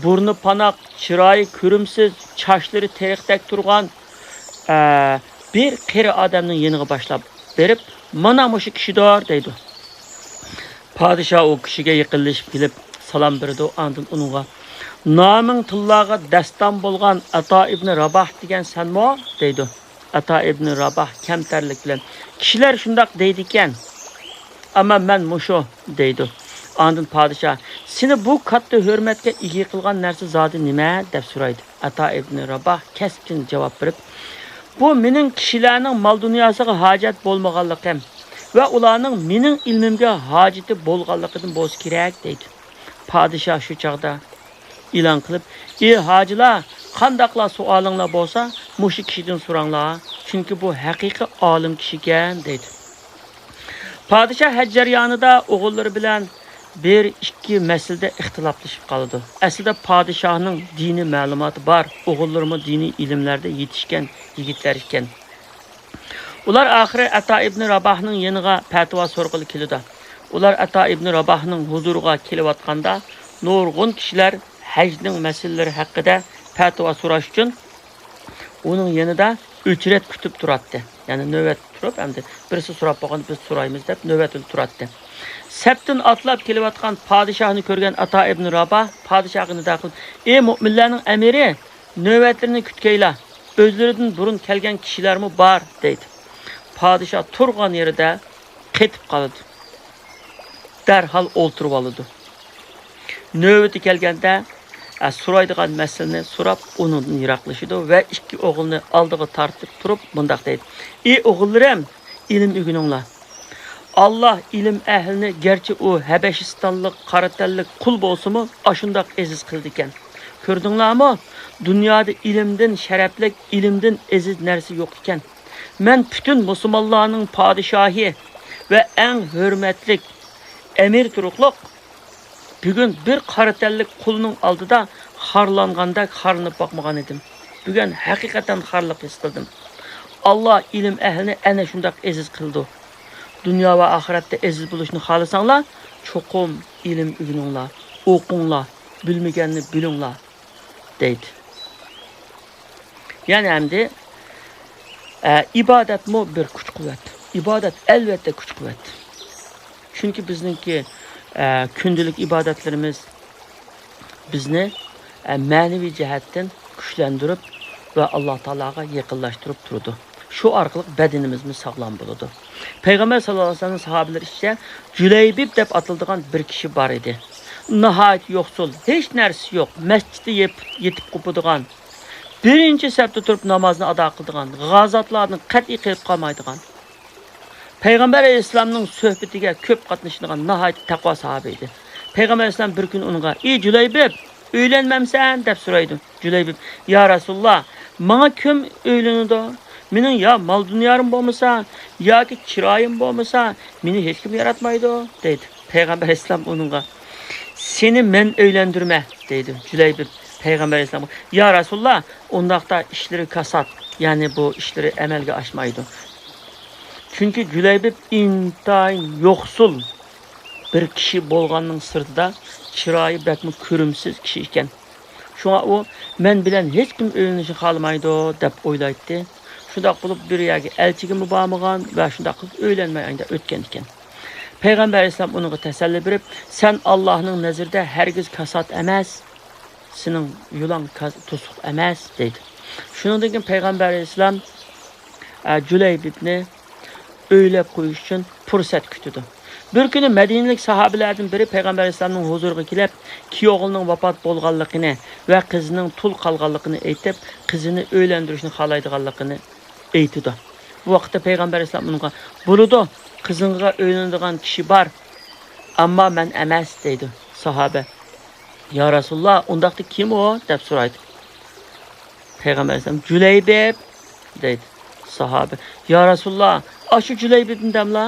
بۇرنى پاناق، چىرايى كۆرۈمسىز، چاچلىرى تېرىقتەك تۇرغان، ئە، بىر قېرى ئادەمنىڭ يېنىغا باشلاپ بېرىپ، «مانا مۇشۇ كىشىدۇر» دەيدۇ. پادىشاھ ئۇ كىشىگە يېقىنلىشىپ كېلىپ سالام بېرىدۇ، ئاندىن ئۇنىڭغا، «نامىڭ تىللارغا دەستان بولغان ئاتا ئىبنى راباھ دېگەن سەنمۇ؟» دەيدۇ. ئاتا ئىبنى راباھ كەمتەرلىك بىلەن، «كىشىلەر شۇنداق دەيدىكەن، ئەمما مەن مۇشۇ» دەيدۇ. ئاندىن پادىشاھ، «سېنى بۇ كاتتا ھۆرمەتكە ئىگە قىلغان نەرسە زادى نېمە؟» دەپ سورايدۇ. ئاتا ئىبنى راباھ كەسكىن جاۋاب بېرىپ، «بۇ مېنىڭ كىشىلەرنىڭ مال-دۇنياسىغا ھاجەت بولمىغانلىقىم ۋە ئۇلارنىڭ مېنىڭ ئىلمىمگە ھاجىتى بولغانلىقىدىن بولسا كېرەك» دەيدۇ. پادىشاھ شۇ چاغدا، ئېلان قىلىپ، ئى ھاجىلار، قانداقلا سوئالىڭلار بولسا، مۇشۇ كىشىدىن سوراڭلار، چۈنكى بۇ ھەقىقىي ئالىم كىشىكەن، دەيدۇ. پادىشاھ ھەج جەريانىدا ئوغۇللىرى بىلەن بىر ئىككى مەسىلىدە ئىختىلاپلىشىپ قالىدۇ. ئەسلىدە پادىشاھنىڭ دىنىي مەلۇماتى بار، ئوغۇللىرىمۇ دىنىي ئىلىملەردە يېتىشكەن يىگىتلەر ئىكەن. ئۇلار ئاخىرى ئەتا ئىبنى راباھنىڭ يېنىغا پەتىۋا سورىغىلى كېلىدۇ. ئۇلار ئەتا ئىبنى راباھنىڭ ھۇزۇرىغا كېلىۋاتقاندا، نۇرغۇن كىشىلەر ھەجنىڭ مەسىلىلىرى ھەققىدە پەتىۋا سوراش ئۈچۈن ئۇنىڭ يېنىدا ئۆچرەت كۈتۈپ تۇراتتى. يەنى نۆۋەت تۇرۇپ، ئەمدى بىرسى سوراپ بولغاندا بىز سورايمىز دەپ نۆۋەتتە تۇراتتى. سەپتىن ئاتلاپ كېلىۋاتقان پادىشاھنى كۆرگەن ئاتا ئىبن راباھ پادىشاھقا نىدا قىلىپ، ئى مۆمىنلەرنىڭ ئەمىرى، نۆۋەتلىرىنى كۈتكەيلا، ئۆزلىرىدىن بۇرۇن كەلگەن كىشىلەرمۇ بار، دەيدۇ. پادىشاھ تۇرغان يېرىدە قېتىپ قالىدۇ. دەرھال ئولتۇرۇۋالىدۇ. نۆۋىتى كەلگەندە، ئە، سورايدىغان مەسىلىنى سوراپ، ئۇنىڭدىن يىراقلىشىدۇ ۋە ئىككى ئوغلىنى ئالدىغا تارتىپ تۇرۇپ مۇنداق دەيدۇ: ئى ئوغۇللىرىم، ئىلىم ئۆگىنىڭلار. ئاللا ئىلىم ئەھلىنى گەرچە ئۇ ھەبەشىستانلىق قارا تەنلىك قۇل بولسىمۇ، ئاشۇنداق ئەزىز قىلىدىكەن. كۆردۈڭلارمۇ؟ دۇنيادا ئىلىمدىن شەرەپلىك، ئىلىمدىن ئەزىز نەرسە يوق ئىكەن. مەن پۈتۈن مۇسۇلمانلارنىڭ پادىشاھى ۋە ئەڭ ھۆرمەتلىك ئەمىر تۇرۇقلۇق بۈگۈن بىر قارا تەنلىك قۇلنىڭ ئالدىدا خارلانغاندەك خارلىنىپ باقمىغان ئىدىم. بۈگۈن ھەقىقەتەن خارلىق ھېس قىلدىم. ئاللا ئىلىم ئەھلىنى ئەنە شۇنداق ئەزىز قىلىدۇ. دۇنيا ۋە ئاخىرەتتە ئەزىز بولۇشنى خالىساڭلار، چوقۇم ئىلىم ئۆگىنىڭلار، ئوقۇڭلار، بىلمىگەننى بىلىڭلار، دەيدۇ. يەنى ئەمدى، ئە، ئىبادەتمۇ بىر كۈچ-قۇۋۋەت. ئىبادەت ئەلۋەتتە كۈچ-قۇۋۋەت. چۈنكى بىزنىڭكى، ئە، كۈندىلىك ئىبادەتلىرىمىز بىزنى، ئە، مەنىۋى جەھەتتىن كۈچلەندۈرۈپ ۋە ئاللا تائالاغا يېقىنلاشتۇرۇپ تۇرىدۇ. شۇ ئارقىلىق بەدىنىمىزمۇ ساغلام بولىدۇ. پەيغەمبەر ساللاللاھۇ ئەلەيھى ۋەسەللەمنىڭ ساھابىلىرى ئىچىدە جۈلەيبىب دەپ ئاتىلىدىغان بىر كىشى بار ئىدى. ناھايىتى يوقسۇل، ھېچ نەرسىسى يوق، مەسچىتتە يېپ-، يېتىپ قوپىدىغان، بىرىنچى سەپتە تۇرۇپ نامازنى ئادا قىلىدىغان، غازاتلاردىن قەتئىي قېلىپ قالمايدىغان، پەيغەمبەر ئەلەيھىسسالامنىڭ سۆھبىتىگە كۆپ قاتنىشىدىغان ناھايىتى تەقۋا ساھابە ئىدى. پەيغەمبەر ئەلەيھىسسالام بىر كۈنى ئۇنىڭغا: ئى جۈلەيبىب، ئۆيلەنمەمسەن؟ دەپ سورايدۇ. جۈلەيبىب: يا رەسۇلاللا، ماڭا كىم ئۆيلىنىدۇ؟ مېنىڭ يا مال-دۇنيالىرىم بولمىسا، ياكى چىرايىم بولمىسا، مېنى ھېچكىم ياراتمايدۇ، دەيدۇ. پەيغەمبەر ئەلەيھىسسالام ئۇنىڭغا: سېنى مەن ئۆيلەندۈرمە، دەيدۇ. جۈلەيبىب پەيغەمبەر ئەلەيھىسسالامغا: يا رەسۇلاللا، ئۇنداقتا ئىشلىرى كاسات، يەنى بۇ ئىشلىرى ئەمەلگە ئاشمايدۇ. چۈنكى جۈلەيبىب ئىنتايىن يوقسۇل بىر كىشى بولغاننىڭ سىرتىدا، چىرايى بەكمۇ كۆرۈمسىز كىشى ئىكەن. شۇڭا ئۇ مەن بىلەن ھېچكىم ئۆيلىنىشنى خالىمايدۇ، دەپ ئويلايتتى. شۇنداق بولۇپ، بىر يەرگە ئەلچىگىمۇ بارمىغان ۋە شۇنداق قىلىپ ئۆيلەنمەي ئايدا ئۆتكەن ئىكەن. پەيغەمبەر ئەلەيھىسسالام ئۇنىڭغا تەسەللى بېرىپ، سەن ئاللاھنىڭ نەزىرىدە ھەرگىز كاسات ئەمەس، سېنىڭ يولۇڭ كاس-، توسۇق ئەمەس، دەيدۇ. شۇنىڭدىن كېيىن پەيغەمبەر ئەلەيھىسسالام، ئە، جۈلەيبىبنى ئۆيلەپ قويۇش ئۈچۈن پۇرسەت كۈتىدۇ. بىر كۈنى مەدىنىلىك ساھابىلەردىن بىرى پەيغەمبەر ئەلەيھىسسالامنىڭ ھۇزۇرىغا كېلىپ، كۈيئوغلىنىڭ ۋاپات بولغانلىقىنى ۋە قىزىنىڭ تۇل قالغانلىقىنى ئېيتىپ، قىزىنى ئۆيلەندۈرۈشنى خالايدىغانلىقىنى ئېيتىدۇ. بۇ ۋاقىتتا پەيغەمبەر ئەلەيھىسسالام ئۇنىڭغا: بولىدۇ، قىزىڭغا ئۆيلىنىدىغان كىشى بار، ئەمما مەن ئەمەس، دەيدۇ ساھابە. يا رەسۇلاللا، ئۇنداقتا كىم ئۇ؟ دەپ سورايدۇ. پەيغەمبەر ئەلەيھىسسالام: جۈلەيبىب، دەيدۇ. ساھابە: يا رەسۇلاللا، ئاشۇ جۈلەيبىبمۇ دەملا؟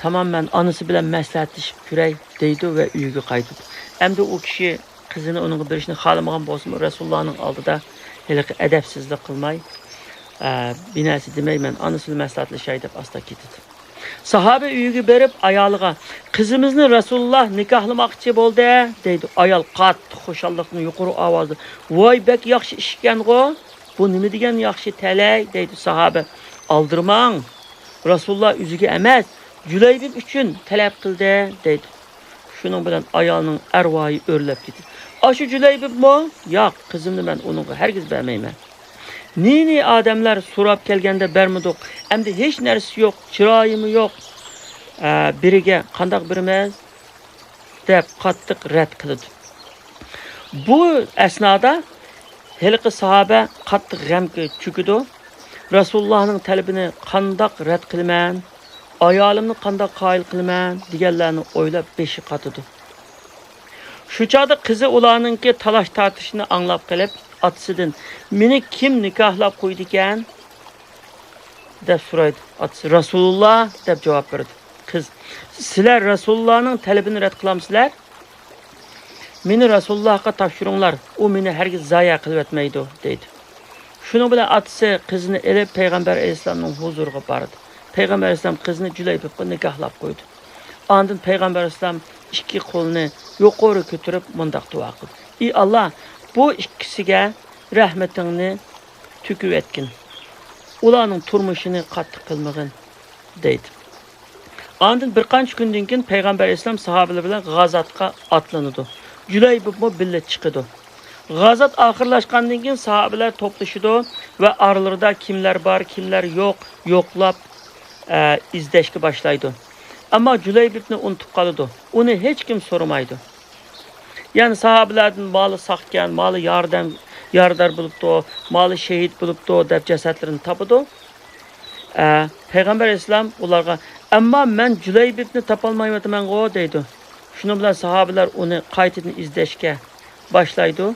تامام، مەن ئانىسى بىلەن مەسلىھەتلىشىپ كۆرەي، دەيدۇ ۋە ئۆيىگە قايتىدۇ. ئەمدى ئۇ كىشى قىزىنى ئۇنىڭغا بېرىشنى خالىمىغان بولسىمۇ، رەسۇلۇللانىڭ ئالدىدا ھېلىقى ئەدەپسىزلىك قىلماي، ئە، بىر نەرسە دېمەي، مەن ئانىسى بىلەن مەسلىھەتلىشەي دەپ ئاستا كېتىدۇ. ساھابە ئۆيىگە بېرىپ ئايالىغا: قىزىمىزنى رەسۇلۇللا نىكاھلىماقچى بولدى، دەيدۇ. ئايال قاتتىق خۇشاللىقتىن يۇقىرى ئاۋازدا: ۋاي، بەك ياخشى ئىش ئىكەنغۇ! بۇ نېمە دېگەن ياخشى تەلەي، دەيدۇ ساھابە. ئالدىرىماڭ، رەسۇلۇللا ئۆزىگە ئەمەس، جۈلەيبىب ئۈچۈن تەلەپ قىلدى، دەيدۇ. شۇنىڭ بىلەن ئايالنىڭ ئەرۋاھى ئۆرلەپ كېتىدۇ. ئاشۇ جۈلەيبىبمۇ؟ ياق، قىزىمنى مەن ئۇنىڭغا ھەرگىز بەرمەيمەن. نى-نى ئادەملەر سوراپ كەلگەندە بەرمىدۇق، ئەمدى ھېچ نەرسىسى يوق، چىرايىمۇ يوق، ئە، بىرىگە قانداق بېرىمىز؟ دەپ قاتتىق رەت قىلىدۇ. بۇ ئەسنادا ھېلىقى ساھابە قاتتىق غەمگە چۆكىدۇ. رەسۇلۇللانىڭ تەلىپىنى قانداق رەت قىلىمەن؟ ئايالىمنى قانداق قايىل قىلىمەن؟ دېگەنلەرنى ئويلاپ بېشى قاتىدۇ. شۇ چاغدا قىزى ئۇلارنىڭكى تالاش-تارتىشىنى ئاڭلاپ قېلىپ، ئاتىسىدىن، «مېنى كىم نىكاھلاپ قويىدىكەن؟» دەپ سورايدۇ. ئاتىسى، «رەسۇلۇللا» دەپ جاۋاب بېرىدۇ. قىز، «سىلەر رەسۇلۇللانىڭ تەلىپىنى رەت قىلامسىلەر؟ مېنى رەسۇلۇللاغا تاپشۇرۇڭلار، ئۇ مېنى ھەرگىز زايە قىلىۋەتمەيدۇ» دەيدۇ. شۇنىڭ بىلەن ئاتىسى قىزنى ئېلىپ پەيغەمبەر ئەلەيھىسسالامنىڭ ھۇزۇرىغا بارىدۇ. پەيغەمبەر ئەلەيھىسسالام قىزنى جۈلەيبىبقا نىكاھلاپ قويىدۇ. ئاندىن پەيغەمبەر ئەلەيھىسسالام ئىككى قولىنى يۇقىرى كۆتۈرۈپ مۇنداق دۇئا قىلدى: «ئى ئاللا، بۇ ئىككىسىگە رەھمىتىڭنى تۆكۈۋەتكىن. ئۇلارنىڭ تۇرمۇشىنى قاتتىق قىلمىغىن» دەيدۇ. ئاندىن بىر قانچە كۈندىن كېيىن پەيغەمبەر ئەلەيھىسسالام ساھابىلەر بىلەن غازاتقا ئاتلىنىدۇ. جۈلەيبىبمۇ بىللە چىقىدۇ. غازات ئاخىرلاشقاندىن كېيىن ساھابىلەر توپلىشىدۇ ۋە ئارىلىرىدا كىملەر بار، كىملەر يوق، يوقلاپ، ئە، ئىزدەشكە باشلايدۇ. ئەمما جۈلەيبىبنى ئۇنتۇپ قالىدۇ. ئۇنى ھېچكىم سورىمايدۇ. يەنى ساھابىلەردىن مالى ساقكەن، مالى ياردەم، يارىدار بولۇپتۇ، مالى شېھىت بولۇپتۇ دەپ جەسەتلىرىنى تاپىدۇ. ئە، پەيغەمبەر ئەلەيھىسسالام ئۇلارغا، «ئەمما مەن جۈلەيبىبنى تاپالمايۋاتىمەنغۇ» دەيدۇ. شۇنىڭ بىلەن ساھابىلەر ئۇنى قايتىدىن ئىزدەشكە باشلايدۇ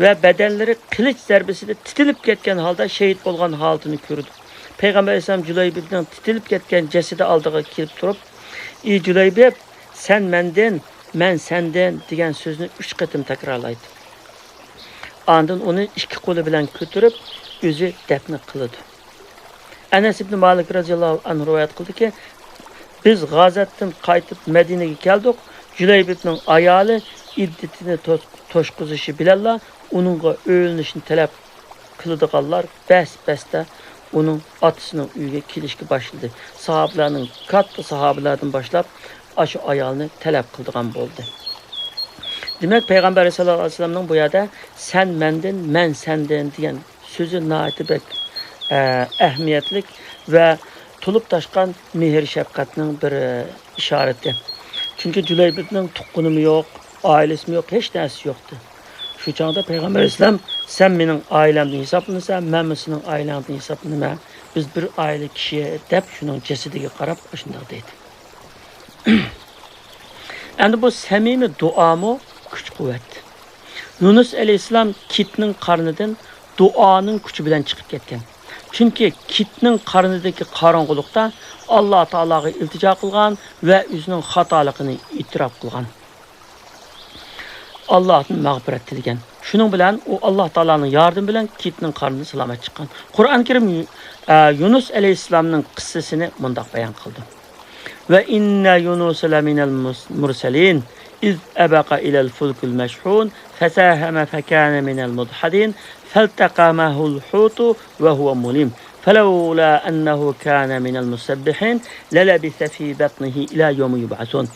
ۋە بەدەنلىرى قىلىچ زەربىسىدە تىتىلىپ كەتكەن ھالدا شېھىت بولغان ھالىتىنى كۆرىدۇ. پەيغەمبەر ئەلەيھىسسالام جۈلەيبىبنىڭ تىتىلىپ كەتكەن جەسىتى ئالدىغا كېلىپ تۇرۇپ، «ئى جۈلەيبىب، سەن مەندىن، مەن سەندىن» دېگەن سۆزنى ئۈچ قېتىم تەكرارلايدۇ. ئاندىن ئۇنى ئىككى قولى بىلەن كۆتۈرۈپ، ئۆزى دەپنە قىلىدۇ. ئەنەس ئىبنى مالىك رەزىياللاھۇ ئەنھۇ رىۋايەت قىلدىكى، بىز غازاتتىن قايتىپ مەدىنىگە كەلدۇق. جۈلەيبىبنىڭ ئايالى ئىددىتىنى توس-، توشقۇزۇشى بىلەنلا ئۇنىڭغا ئۆيلىنىشنى تەلەپ قىلىدىغانلار بەس-بەستە ئۇنىڭ ئاتىسىنىڭ ئۆيىگە كېلىشكە باشلىدى. ساھابىلەرنىڭ، كاتتا ساھابىلەردىن باشلاپ ئاشۇ ئايالنى تەلەپ قىلىدىغان بولدى. دېمەك، پەيغەمبەر ساللاللاھۇ ئەلەيھى ۋەسەللەمنىڭ بۇ يەردە «سەن مەندىن، مەن سەندىن» دېگەن سۆزى ناھايىتى بەك، ئە، ئەھمىيەتلىك ۋە تولۇپ تاشقان مېھىر-شەپقەتنىڭ بىر، ئە، ئىشارىتى. چۈنكى جۈلەيبىبنىڭ تۇغقىنىمۇ يوق، ئائىلىسىمۇ يوق، ھېچ نەرسىسى يوقتى. شۇ چاغدا پەيغەمبەر ئەلەيھىسسالام، «سەن مېنىڭ ئائىلەمدىن ھېسابلىنىسەن، مەنمۇ سېنىڭ ئائىلەڭدىن ھېسابلىنىمەن. بىز بىر ئائىلە كىشى» دەپ، شۇنىڭ جەسىتىگە قاراپ ئاشۇنداق دەيدۇ. ئەمدى بۇ سەمىمىي دۇئامۇ كۈچ-قۇۋۋەت. يۇنۇس ئەلەيھىسسالام كىتنىڭ قارنىدىن دۇئانىڭ كۈچى بىلەن چىقىپ كەتكەن. چۈنكى كىتنىڭ قارنىدىكى قاراڭغۇلۇقتا ئاللا تائالاغا ئىلتىجا قىلغان ۋە ئۆزىنىڭ خاتالىقىنى ئېتىراپ قىلغان. ئاللاھتىن مەغپىرەت تىلىگەن. شۇنىڭ بىلەن ئۇ ئاللا تائالانىڭ ياردىمى بىلەن كىتنىڭ قارنىدىن سالامەت چىققان. قۇرئان كەرىم، ئە، يۇنۇس ئەلەيھىسسالامنىڭ قىسسىسىنى مۇنداق بايان قىلدى. وَإِنَّ يُونُسَ لَمِنَ الْمُرْسَلِينَ إِذْ أَبَقَ إِلَى الْفُلْكِ الْمَشْحُونِ فَسَاهَمَ فَكَانَ مِنَ الْمُدْحَضِينَ فَالْتَقَمَهُ الْحُوتُ وَهُوَ مُلِيمٌ فَلَوْلَا أَنَّهُ كَانَ مِنَ الْمُسَبِّحِينَ لَلَبِثَ فِي بَطْنِهِ إِلَى يَوْمِ يُبْعَثُونَ.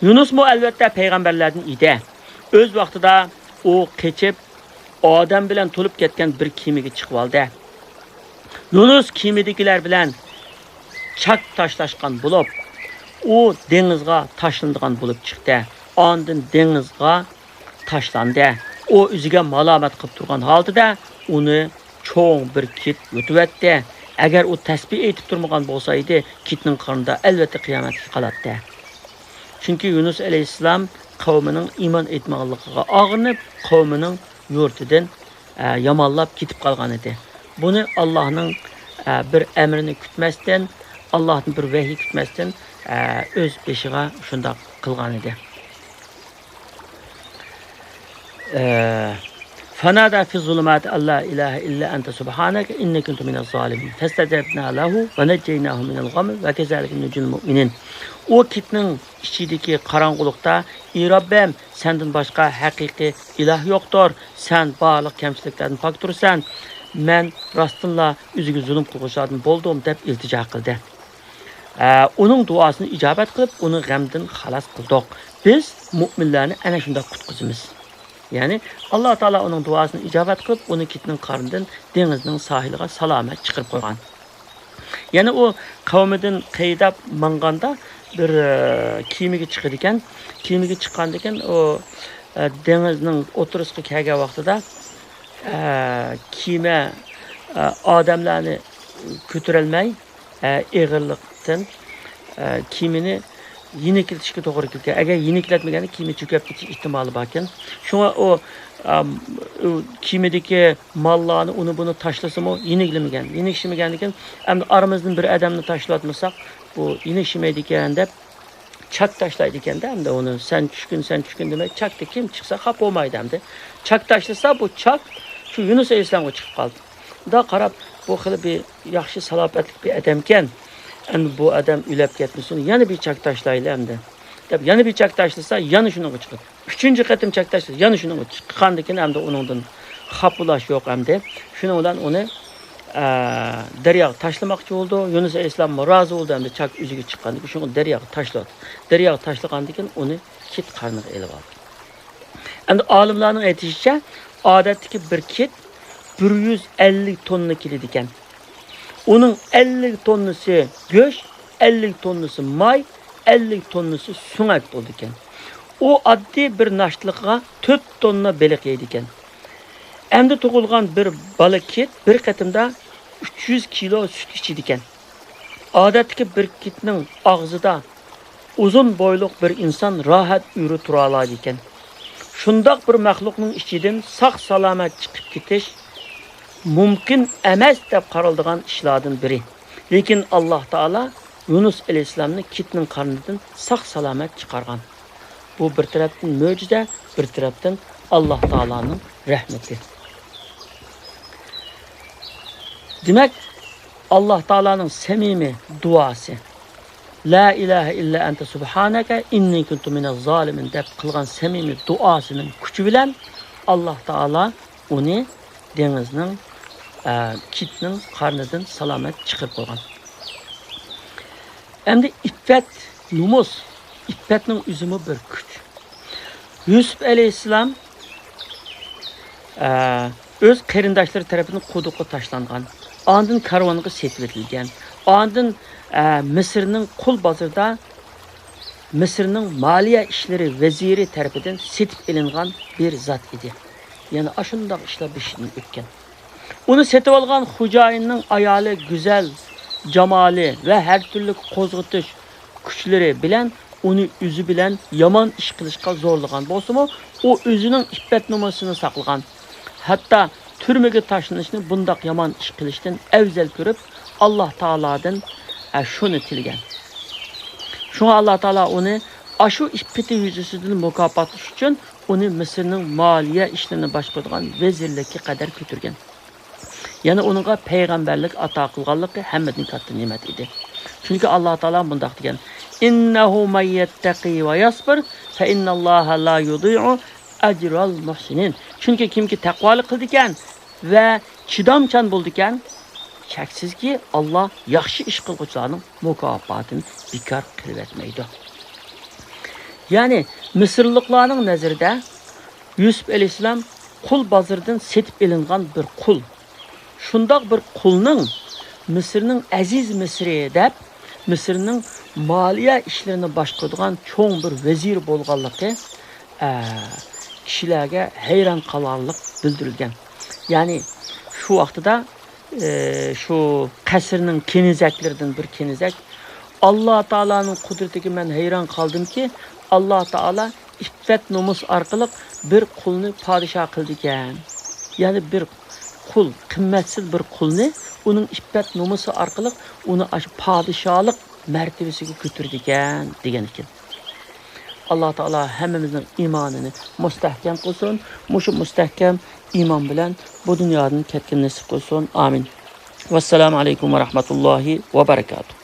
يۇنۇسمۇ ئەلۋەتتە پەيغەمبەرلەردىن ئىدى. ئۆز ۋاقتىدا ئۇ قېچىپ، ئادەم بىلەن تولۇپ كەتكەن بىر كېمىگە چىقىۋالدى. يۇنۇس كېمىدىكىلەر بىلەن چاك تاشلاشقان بولۇپ، ئۇ دېڭىزغا تاشلىنىدىغان بولۇپ چىقتى. ئاندىن دېڭىزغا تاشلاندى. ئۇ ئۆزىگە مالامەت قىلىپ تۇرغان ھالىتىدە ئۇنى چوڭ بىر كىت يۇتۇۋەتتى. ئەگەر ئۇ تەسبىھ ئېيتىپ تۇرمىغان بولسا ئىدى، كىتنىڭ قارنىدا ئەلۋەتتە قىيامەتكە قالاتتى. چۈنكى يۇنۇس ئەلەيھىسسالام قەۋمىنىڭ ئىمان ئېيتمىغانلىقىغا ئاغرىنىپ، قەۋمىنىڭ يۇرتىدىن، ئە، يامانلاپ كېتىپ قالغان ئىدى. بۇنى ئاللاھنىڭ، ئە، بىر ئەمرىنى كۈتمەستىن، ئاللاھتىن بىر ۋەھىي كۈتمەستىن، ئە، ئۆز بېشىغا شۇنداق قىلغان ئىدى. ئە، فَنَادَى فِي الظُّلُمَاتِ أَنْ لَا إِلَهَ إِلَّا أَنْتَ سُبْحَانَكَ إِنِّي كُنْتُ مِنَ الظَّالِمِينَ فَاسْتَجَبْنَا لَهُ وَنَجَّيْنَاهُ مِنَ الْغَمِّ وَكَذَٰلِكَ نُنْجِي الْمُؤْمِنِينَ. ئۇ كىتنىڭ ئىچىدىكى قاراڭغۇلۇقتا، ئى رەببىم، سەندىن باشقا ھەقىقىي ئىلاھ يوقتۇر، سەن بارلىق كەمچىلىكلەردىن پاك تۇرىسەن، مەن راستتىنلا ئۆزىگە زۇلۇم قىلغۇچىلاردىن بولدۇم دەپ ئىلتىجا قىلدى. ئە، ئۇنىڭ دۇئاسىنى ئىجابەت قىلىپ، ئۇنى غەمدىن خالاس قىلدۇق. بىز مۇئمىنلارنى ئەنە شۇنداق قۇتقۇزىمىز. يەنى ئاللا تائالا ئۇنىڭ دۇئاسىنى ئىجابەت قىلىپ، ئۇنى كىتنىڭ قارنىدىن دېڭىزنىڭ ساھىلىغا سالامەت چىقىرىپ قويغان. يەنە ئۇ قەۋمىدىن قېيىداپ ماڭغاندا بىر، ئە، كېمىگە چىقىدىكەن. كېمىگە چىققاندىكىن ئۇ، ئە، دېڭىزنىڭ ئوتتۇرىسىغا كەلگەن ۋاقتىدا، ئە، كېمە، ئە، ئادەملەرنى كۆتۈرەلمەي، ئە، ئېغىرلىقتىن، ئە، كېمىنى، يېنىكلىتىشكە توغرا كېلىدىكەن. ئەگەر يېنىكلەتمىگەندە كېمە چۆكۈپ كېتىش ئېھتىمالى باركەن. شۇڭا ئۇ، ئام، ئۇ كېمىدىكى ماللارنى ئۇنى بۇنى تاشلىسىمۇ يېنىكلىمىگەن. يېنىكلىمىگەندىكىن ئەمدى ئارىمىزدىن بىر ئادەمنى تاشلىۋەتمىساق بۇ يېنىكلىمەيدىكەن دەپ چاك تاشلايدىكەندە، ئەمدى ئۇنى سەن چۈشكىن، سەن چۈشكىن دېمەي، چاكتا كىم چىقسا خاپا بولمايدۇ ئەمدى. چاك تاشلىسا بۇ چاك شۇ يۇنۇس ئەلەيھىسسالامغا چىقىپ قالدى. مۇنداق قاراپ، بۇ خېلى بىر ياخشى سالاپەتلىك بىر ئادەمكەن. ئەمدى بۇ ئادەم ئۆلۈپ كەتمىسۇن، يەنە بىر چاك تاشلايلى ئەمدى، دەپ يەنە بىر چاك تاشلىسا، يەنە شۇنىڭغا چىقىدۇ. ئۈچىنچى قېتىم چاك تاشلىسا، يەنە شۇنىڭغا چىققاندىن كېيىن ئەمدى ئۇنىڭدىن خاپىلاش يوق ئەمدى. شۇنىڭ بىلەن ئۇنى، ئە، دەرياغا تاشلىماقچى بولدى. يۇنۇس ئەلەيھىسسالاممۇ رازى بولدى ئەمدى چاك ئۆزىگە چىققاندىن كېيىن. شۇڭا دەرياغا تاشلىۋەتتى. دەرياغا تاشلىغاندىن كېيىن ئۇنى كىت قارنىغا ئېلىۋالدى. ئەمدى ئالىملارنىڭ ئېيتىشىچە، ئادەتتىكى بىر كىت بىر يۈز ئەللىك توننا كېلىدىكەن. ئۇنىڭ ئەللىك توننىسى گۆش، ئەللىك توننىسى ماي، ئەللىك توننىسى سۆڭەك بولىدىكەن. ئۇ ئاددىي بىر ناشتىلىقىغا تۆت توننا بېلىق يەيدىكەن. ئەمدى تۇغۇلغان بىر بالا كىت بىر قېتىمدا ئۈچ يۈز كىلو سۈت ئىچىدىكەن. ئادەتتىكى بىر كىتنىڭ ئاغزىدا ئۇزۇن بويلۇق بىر ئىنسان راھەت ئۆرە تۇرالايدىكەن. شۇنداق بىر مەخلۇقنىڭ ئىچىدىن ساق-سالامەت چىقىپ كېتىش مۇمكىن ئەمەس دەپ قارىلىدىغان ئىشلاردىن بىرى. لېكىن ئاللاھ تائالا يۇنۇس ئەلەيھىسسالامنى كىتنىڭ قارنىدىن ساق-سالامەت چىقارغان. بۇ بىر تەرەپتىن مۆجىزە، بىر تەرەپتىن ئاللاھ تائالانىڭ رەھمىتى. دېمەك، ئاللاھ تائالانىڭ سەمىمىي دۇئاسى، لا ئىلاھە ئىللا ئەنتە سۇبھانەكە ئىننى كۇنتۇ مىنەز زالىمىن دەپ قىلغان سەمىمىي دۇئاسىنىڭ كۈچى بىلەن ئاللاھ تائالا ئۇنى دېڭىزنىڭ، ئە، كىتنىڭ قارنىدىن سالامەت چىقىرىپ قويغان. ئەمدى ئىپپەت، نومۇس، ئىپپەتنىڭ ئۆزىمۇ بىر كۈچ. يۈسۈپ ئەلەيھىسسالام، ئە، ئۆز قېرىنداشلىرى تەرىپىدىن قۇدۇققا تاشلانغان. ئاندىن كارۋانغا سېتىۋېتىلگەن. ئاندىن، ئە، مىسىرنىڭ قۇل بازىرىدا مىسىرنىڭ مالىيە ئىشلىرى ۋەزىرى تەرىپىدىن سېتىپ ئېلىنغان بىر زات ئىدى. يەنى ئاشۇنداق ئىشلار بېشىدىن ئۆتكەن. ئۇنى سېتىۋالغان خوجايىننىڭ ئايالى گۈزەل جامالى ۋە ھەر تۈرلۈك قوزغىتىش كۈچلىرى بىلەن ئۇنى ئۆزى بىلەن يامان ئىش قىلىشقا زورلىغان بولسىمۇ، ئۇ ئۆزىنىڭ ئىپپەت نومۇسىنى ساقلىغان. ھەتتا تۈرمىگە تاشلىنىشنى بۇنداق يامان ئىش قىلىشتىن ئەۋزەل كۆرۈپ، ئاللاھ تائالادىن، ئە، شۇنى تىلىگەن. شۇڭا ئاللاھ تائالا ئۇنى ئاشۇ ئىپپىتى يۈزىسىدىن مۇكاپاتلاش ئۈچۈن ئۇنى مىسىرنىڭ مالىيە ئىشلىرىنى باشقۇرىدىغان ۋەزىرلىككە قەدەر كۆتۈرگەن. يەنە ئۇنىڭغا پەيغەمبەرلىك ئاتا قىلغانلىقى ھەممىدىن كاتتا نېمەت ئىدى. چۈنكى ئاللاھ تائالا مۇنداق دېگەن، «ئىننەھۇ مەن يەتتەقى ۋە يەسبىر فەئىننەللاھە لا يۇدىئۇ ئەجرەل مۇھسىنىن.» چۈنكى كىمكى تەقۋالىق قىلىدىكەن ۋە چىدامچان بولىدىكەن، شەكسىزكى، ئاللاھ ياخشى ئىش قىلغۇچىلارنىڭ مۇكاپاتىنى بىكار قىلىۋەتمەيدۇ. يەنى مىسىرلىقلارنىڭ نەزىرىدە يۈسۈپ ئەلەيھىسسالام قۇل بازىرىدىن سېتىپ ئېلىنغان بىر قۇل. شۇنداق بىر قۇلنىڭ مىسىرنىڭ ئەزىز مىسرى دەپ، مىسىرنىڭ مالىيە ئىشلىرىنى باشقۇرىدىغان چوڭ بىر ۋەزىر بولغانلىقى، ئە، كىشىلەرگە ھەيران قالارلىق بىلدۈرۈلگەن. يەنى شۇ ۋاقتىدا، ئە، شۇ قەسىرنىڭ كېنىزەكلىرىدىن بىر كېنىزەك، «ئاللاھ تائالانىڭ قۇدرىتىگە مەن ھەيران قالدىمكى، ئاللاھ تائالا ئىپپەت نومۇس ئارقىلىق بىر قۇلنى پادىشاھ قىلىدىكەن.» يەنى بىر قۇل، قىممەتسىز بىر قۇلنى ئۇنىڭ ئىپپەت نومۇسى ئارقىلىق ئۇنى ئاشۇ پادىشاھلىق مەرتىۋىسىگە كۆتۈرىدىكەن دېگەن ئىكەن. ئاللاھ تائالا ھەممىمىزنىڭ ئىمانىنى مۇستەھكەم قىلسۇن. مۇشۇ مۇستەھكەم ئىمان بىلەن بۇ دۇنيادىن كەتكىنى نېسىپ قىلسۇن. ئامىن. ۋەسسالامۇ ئەلەيكۇم ۋە رەھمەتۇللاھى ۋە بەرەكاتۇھ.